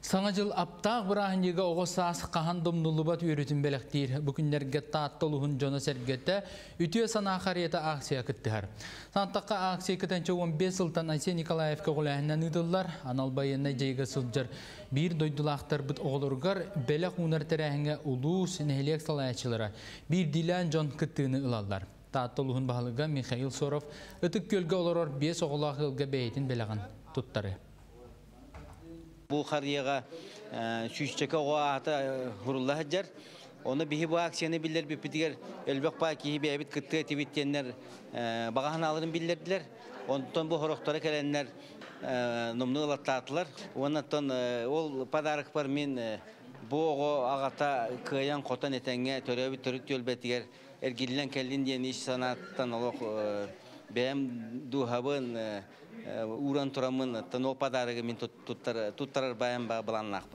Саҥа дьыл аптаах бырааһынньыга оҕо саас хаһан да умнуллубат үөрүүтүн бэлэхтиир. Бу күннэргэ Таатта улууһун дьоно-сэргэтэ Үтүө санаа харыйата акция кыттыһар. Сантахха акция кытанча 15 сылтан Айсен Николаев көҕүлээһинэн ыытыллар. Анал байыаннай дьайыыга сылдьар биир дойдулаахтарбыт оҕолоругар бэлэх уунар тэрээһиҥҥэ улуус, нэһилиэк салайааччылара, биирдиилээн дьон кыттыыны ылаллар. Таатта улууһун баһылыга Михаил Соров Ытык Күөлгэ олорор биэс оҕолоох ыалга бэйэтин бэлэҕин туттарыы. Бу харыйаҕа сүүсчэкэ оҕо аата сурулла сылдьар. Ону биһи бу акцияны биллэрбиппитигэр элбэх баа киһи бэйэбит кыттыа этибит диэннэр баҕа санааларын биллэрдилэр. Онтон бу сорохторо кэлэннэр номнуо ылаттаатылар. Уонна оттон ол подарокпар мин бу оҕо аҕата кыайан-хотон этэҥҥэ төрөөбүт төрүт түөлбэтигэр эргиллэн кэллин диэн ис санааттан олох бэйэм дууһабын ууран тураммын оттон ол подарогы мин туттарар баайым былааннаахпын.